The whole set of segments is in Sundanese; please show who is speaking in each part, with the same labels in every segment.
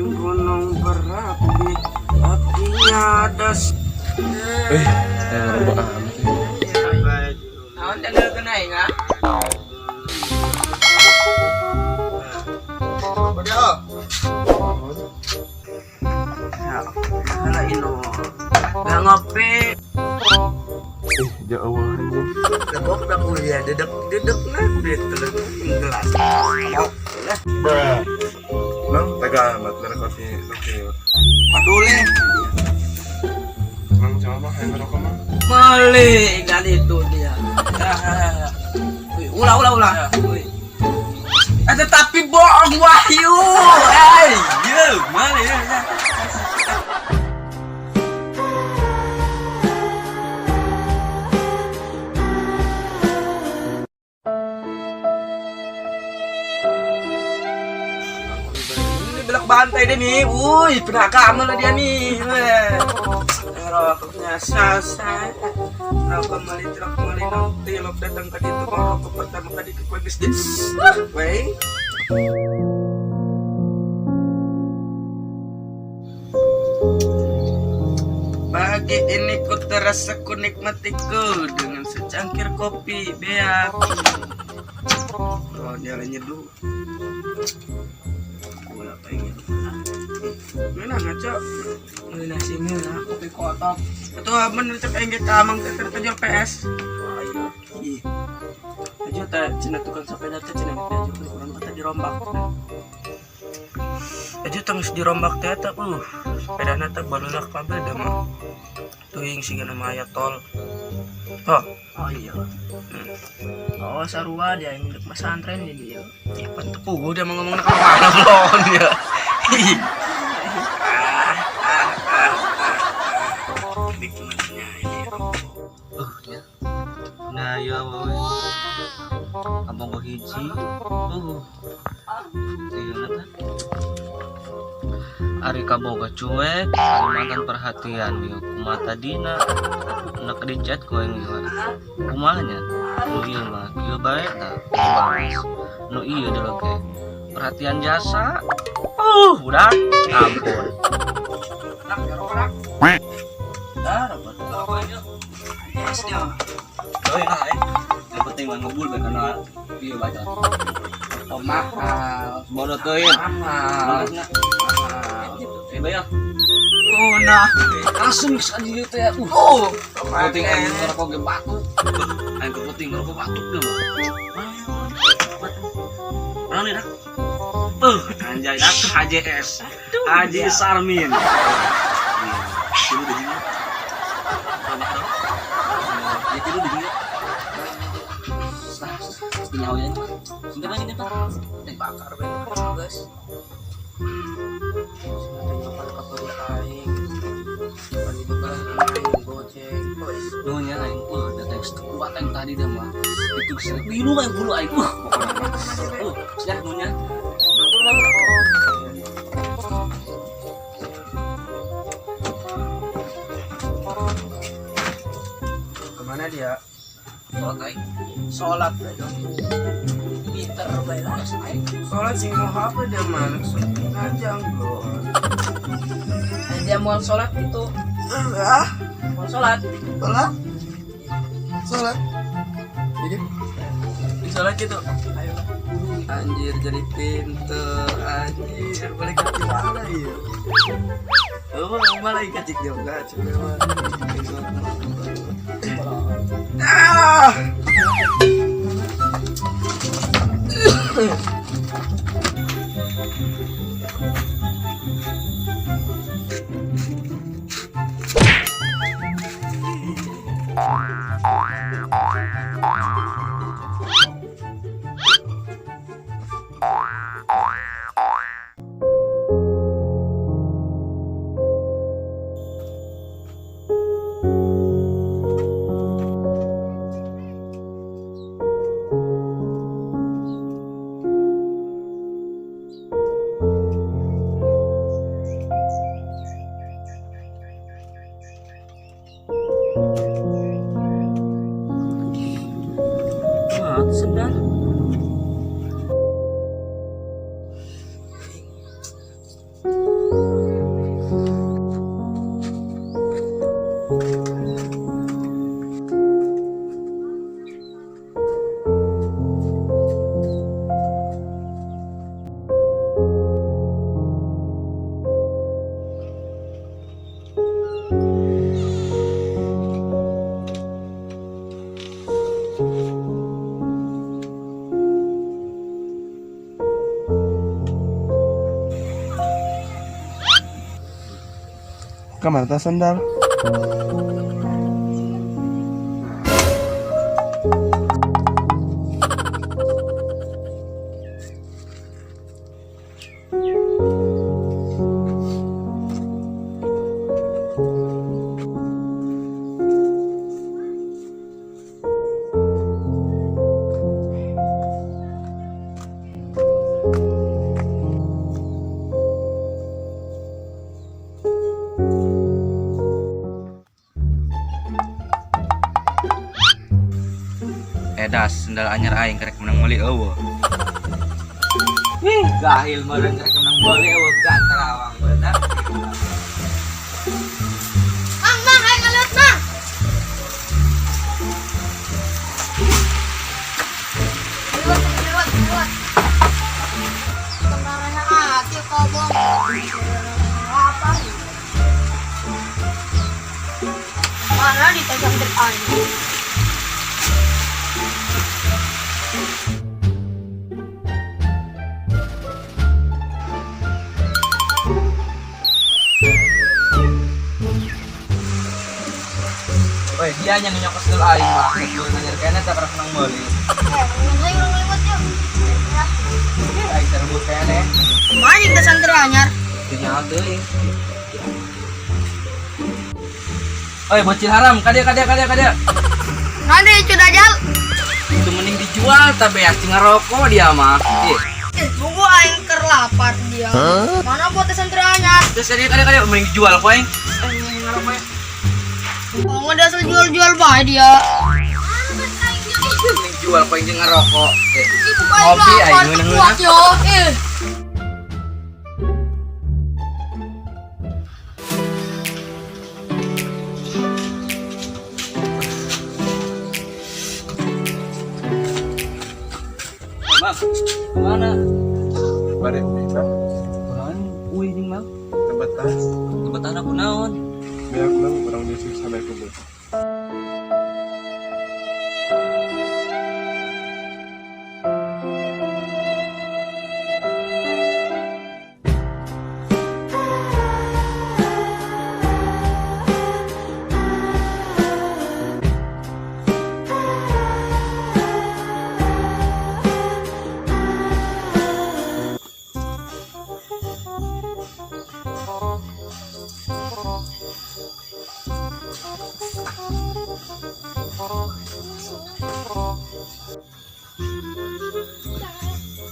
Speaker 1: Gunung berapi, apinya ada.
Speaker 2: Ngerokok amat.
Speaker 1: Naon dagel kena aing ah?
Speaker 3: Bodoh.
Speaker 1: Ya, kana ino. Gak ngopi.
Speaker 2: Jauh anjing.
Speaker 1: Lebok dah kuliah dedek dedek nah betul gelas. Lah,
Speaker 2: Nang tega amat ngerokok di Tokyo.
Speaker 1: Padule.
Speaker 2: Nang coba mah yang ngerokok mah.
Speaker 1: Mali kali itu dia. Wih, ulah ulah ulah. Wih. Tetapi bohong Wahyu. Eh, yo, mali ya. Ya. Ini belak bantai dia nih. Wih, penakama lah dia nih. Weh. Rokoknya sasa. Rokok mali truk mali nanti lop datang ke itu rokok pertama kali ke kue bisnis. Weh. Pagi ini ku terasa ku nikmatiku dengan secangkir kopi beak. Oh, dia lagi nyeduh. Gula pengen. Mana ngaco?
Speaker 4: Ngeunah sih ngeunah kopi kotok.
Speaker 1: Atau bener cek aing ge ka amang teh terjual PS.
Speaker 4: Oh iya.
Speaker 1: Ih. Aja teh cenah tukang sepeda teh cenah teh aja kurang teh dirombak. Aja teh geus dirombak teh teh sepedana teh barudak kabeh da mah. Teuing siga nama aya tol. Oh,
Speaker 4: Oh iya. Oh sarua dia yang dek pesantren di dia.
Speaker 1: Ya pan teu puguh dia mah ngomongna ka mana belon ya. Ih. Nikmatnya ini rokok.
Speaker 5: Ya. Nah, ya woi. Kampung gua hiji. Iya teh. Ari kaboga cuek, ari mantan perhatian ieu kumaha tadina. Nek di chat ku aing ieu. Kumaha nya? Nu ieu mah kieu bae tah. Balas. Nu ieu deuleu ge. Perhatian jasa. Udah. Ampun.
Speaker 1: Rak, rokok rak. Dah, rokok. Mas dia.
Speaker 5: Oh, nah, eh. Yang penting mah ngebul bae karena ieu baca.
Speaker 1: Oh, mahal.
Speaker 5: Bodoh teuing.
Speaker 1: Mahal.
Speaker 5: Mahal.
Speaker 1: Mahal.
Speaker 5: Eh, bayar.
Speaker 1: Oh, nah.
Speaker 5: Langsung geus anjing ieu teh.
Speaker 1: Oh,
Speaker 5: Penting aing ngerokok ge batuk. Aing kepenting ngerokok batuk deh mah. Mana nih dak? Anjay dak HJS. Haji Sarmin. Iya, tilu di dieu. Tambah dong. Ya tilu di dieu. Sah, nyawa ya. Singkat lagi nih, Pak.
Speaker 1: Bakar bae guys. Aing. Pagi bakalan aing goceng. Boys.
Speaker 5: Nuhun ya aing. Datang kuat aing tadi dah mah. Itu geus minum aing bulu aing. Pokoknya. Sia nuhun ya.
Speaker 1: Kemana dia?
Speaker 5: Sholat aing.
Speaker 1: Sholat bae dong.
Speaker 4: Pinter bae lah.
Speaker 1: Sholat sing mau apa dia mah? Ngajang bro.
Speaker 4: Dia mau sholat gitu.
Speaker 3: Ah,
Speaker 4: Mau sholat.
Speaker 3: sholat. Sholat. Jadi
Speaker 1: Sholat gitu.
Speaker 4: Ayo.
Speaker 1: Anjir jadi pinter. Anjir balik ke mana ya? Oh, malah kacik juga coba.
Speaker 3: ah.
Speaker 2: Kamana tah sandal?
Speaker 1: Edas, sendal anyar aing karek menang meuli eueuh. Ih, gahil meureun karek menang meuli eueuh gantarawang bener.
Speaker 6: Mang, mang, ayo ngaliwat, mang. Ngaliwat, ngaliwat, ngaliwat. Kembarannya hati kobong. Apa? Mana ditajam depan?
Speaker 1: Woi, dia nya nyokot sendal aing mah. Geus anyar keneh teh karek menang meuli.
Speaker 6: Eh, ayo urang ngaliwat yuk.
Speaker 1: Ih, aing sarebut keneh.
Speaker 4: Mana kita santri anyar?
Speaker 1: Teu nyaho teuing. Oi, bocil haram, kadieu kadieu kadieu kadieu.
Speaker 6: Nanti itu dajal.
Speaker 1: Itu mending dijual tapi ya cing ngarokok dia mah. Ih,
Speaker 4: Tunggu aing keur lapar dia. Mana buat santri anyar?
Speaker 1: terus kadieu kadieu kadieu mending dijual ku aing. Eh, ngarokok ya.
Speaker 4: Oh, nggak ada jual-jual bae dia.
Speaker 1: Mending jual ku aing jeung ngarokok. Eh,
Speaker 6: Ngopi
Speaker 1: ngopi aing ngeunah-ngeunah.
Speaker 6: yo. Eh.
Speaker 1: Bang, kemana?
Speaker 2: Bade uih bang.
Speaker 1: Kunaon uih jeung Bang?
Speaker 2: Tempat tas.
Speaker 1: Tempat tanah kunaon?
Speaker 2: Biar aku nang urang disiksa sampai kubur.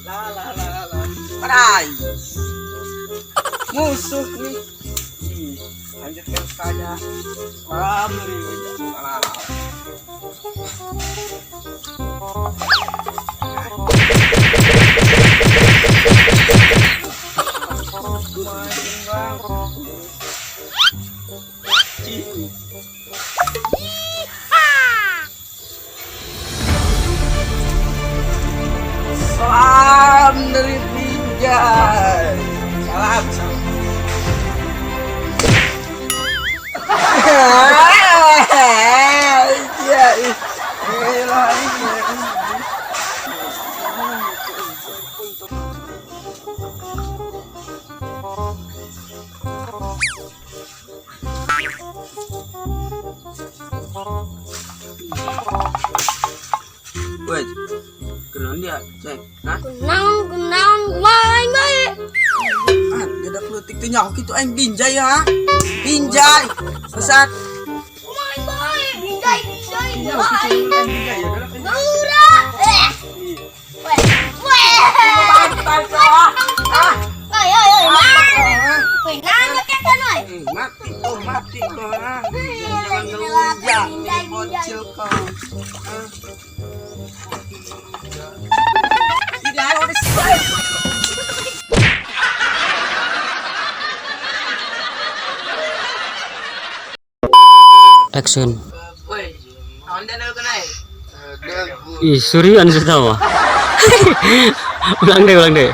Speaker 1: La la la la. Parai. Musuh nih. Ih, lanjutkan saja. Salam dari salam. Main bang. Cih. Salam dari Binjai. Salam, salam. Iya, ih. Elah, iya. Woi, kenaon dia, Cek? Hah?
Speaker 6: Kunaon, kunaon, wae bae.
Speaker 1: Ah, dadak leutik teh nyaho kitu aing Binjai ya. Binjai. Sesat.
Speaker 6: Wae bae, binjai, binjai,
Speaker 1: Nyaho
Speaker 6: bae.
Speaker 1: kitu aing Binjai ya. Dadak aing.
Speaker 6: Geura. Eh. Weh. Weh.
Speaker 1: Bantai kau ah. Ah.
Speaker 6: Oi, oi, oi, nah. Weh, nanya kan oi.
Speaker 1: Mati kau, mati kau. Ah. Jangan ngelunjak, bocil kau. Ah. Tidak ada
Speaker 5: Action.
Speaker 1: Woi, naon dia kena
Speaker 5: Ih, surian sudah mah. Ulang deh, ulang deh.